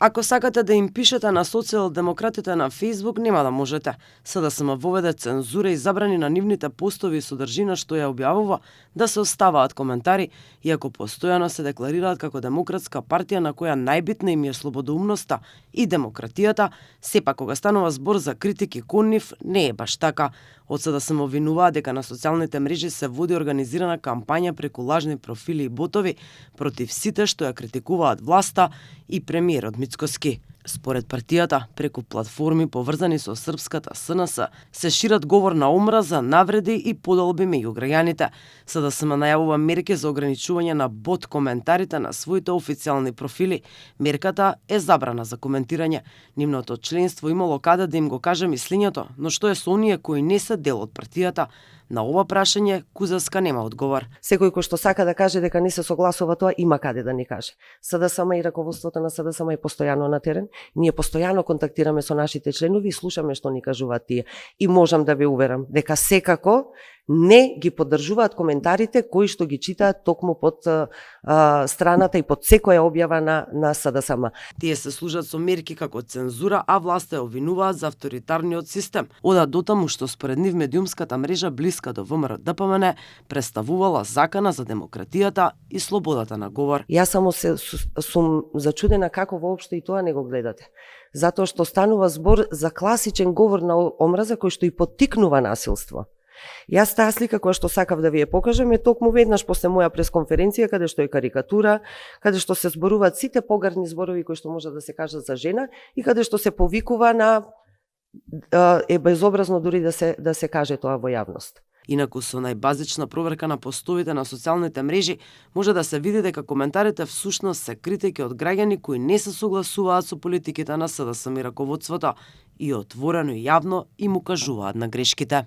Ако сакате да им пишете на социјалдемократите на Facebook, нема да можете. СДСМ воведе цензура и забрани на нивните постови и содржина што ја објавува да се оставаат коментари, иако постојано се декларираат како демократска партија на која најбитна им е слободоумноста и демократијата, сепак кога станува збор за критики кон нив, не е баш така. Од СДСМ обвинуваат дека на социјалните мрежи се води организирана кампања преку лажни профили и ботови против сите што ја критикуваат власта и премиерот Мицкоски. Според партијата, преку платформи поврзани со српската СНС, се шират говор на омраза, навреди и подолби меѓу граѓаните. СДСМ најавува мерки за ограничување на бот коментарите на своите официјални профили. Мерката е забрана за коментирање. Нивното членство имало каде да им го каже мислењето, но што е со оние кои не се дел од партијата? На ова прашање Кузевска нема одговор. Секој кој што сака да каже дека не се согласува тоа, има каде да ни каже. СДСМ и раководството на СДСМ е постојано на терен. Ние постојано контактираме со нашите членови и слушаме што ни кажуваат тие. И можам да ве уверам дека секако не ги поддржуваат коментарите кои што ги читаат токму под страната и под секоја објава на СДСМ. Тие се служат со мерки како цензура, а власта ја обвинуваат за авторитарниот систем. Одат дотаму што според нив медиумската мрежа блиска до ВМРО-ДПМН представувала закана за демократијата и слободата на говор. Јас само сум зачудена како воопшто и тоа не го гледате. Затоа што станува збор за класичен говор на омраза кој што и поттикнува насилство. Јас таа слика која што сакав да ви ја покажам е токму веднаш после моја пресконференција каде што е карикатура, каде што се зборуваат сите погарни зборови кои што може да се кажат за жена и каде што се повикува на е безобразно дури да се каже тоа во јавност. Инаку со најбазична проверка на постовите на социјалните мрежи може да се види дека коментарите всушност се критики од граѓани кои не се согласуваат со политиките на СДСМ и раководството и отворено и јавно им укажуваат на грешките.